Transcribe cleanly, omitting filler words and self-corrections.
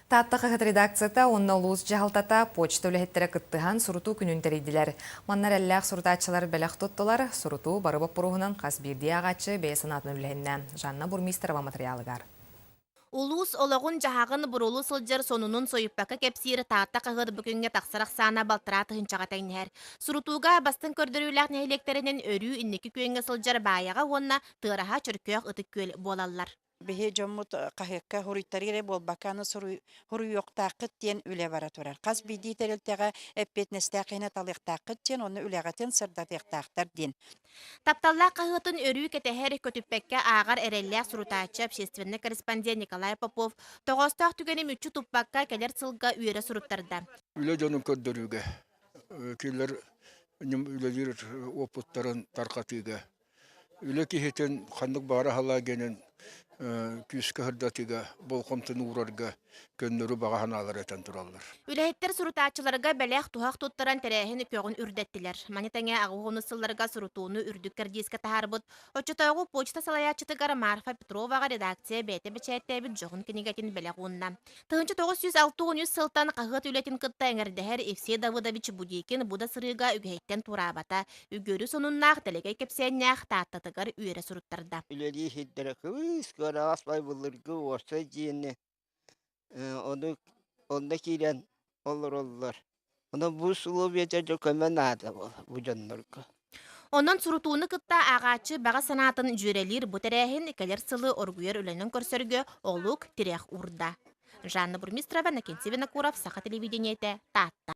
Таатта хаһыат редакцията уонна улуус дьаһалтата почта үлэһиттэрэ кыттыһан сурутуу күнүн тэрийдилэр. Манна эрэллээх сурутааччылар бэлэх туттулар. Сурутуу бары боппуруоһунан хас биирдии ааҕааччы бэйэ санаатын үллэһиннэ. Жанна Бурмистрова матырыйаалыгар. Улуус олоҕун-дьаһаҕын буруолуу сылдьар сонунун сойуппакка кэпсиир Таатта хаһыат бу күҥҥэ тахсар ахсаана балтараа тыһыынчаҕа тэҥнэһэр. Сурутууга бастыҥ көрдөрүүлээх нэһилиэктэринэн өрүү инники күөҥҥэ сылдьар Баайаҕа уонна Тыараһа Чөркөөх Ытык Күөл буолаллар. Биһи дьоммут хаһыакка хуруйтарыы эрэ буолбакка, аны суруйуохтааххыт диэн үлэ бара турар. Хас биирдии тэрилтэҕэ эппиэтинэстээх киһини талыахтааххыт диэн, онно үлэҕитин сырдатыахтаахтар диэн. Тапталлаах хаһыатын өрүү кэтэһэр, көтүппэккэ ааҕар эрэллээх сурутааччы, общественнай корреспондент Николай Попов тоҕоостоох түгэни мүччү туппакка кэлэр сылга үөрэ суруттарда. Үлэ дьонун көрдөрүүгэ, кинилэр үлэлиир уопуттарын тарҕатыыга Үлэ киһитин ханнык баҕарар аһалаа гэнэн күүскэ сырдатыыга, болҕомтону уурарга көннөрү баҕа санаалары этэн тураллар. Үлэһиттэр сурутааччыларга бэлэх-туһах туттаран тэрээһин көҕүн үрдэттилэр. Маны тэҥэ аҕыс сылларга сурутууну үрдүк кэрдиискэ таһаарбыт оччотооҕу почта салайааччытыгар Марфа Петроваҕа редакция бэйэтэ бэчээттээбит дьоһун кинигэтин бэлэх уунна. 1963 сылтан хаһыат үлэтин кытта эҥэрдэһэр Евсей Давыдович Будикин бу да сырыыга үгэһиттэн туораабата. Үгүөрү сонуннаах, дэлэгэй кэпсээннээх Тааттатыгар үөрэ суруттарда. Үлэлии сирдэрэ кыбыс кыараҕас бай былыргы уопсай дьиэни ону онно киирэн олороллор. Онон бу условията дьэ көмө наада бу дьоннорго. Онон сурутууну кытта ааҕааччы баҕа санаатын дьүөрэлиир бу тэрээһин кэлэр сылы оргуйар үлэнэн көрсөргө олук, тирэх уурда. Жанна Бурмистрова, Накентий Винокуров, Саха телевидениетэ, Таатта.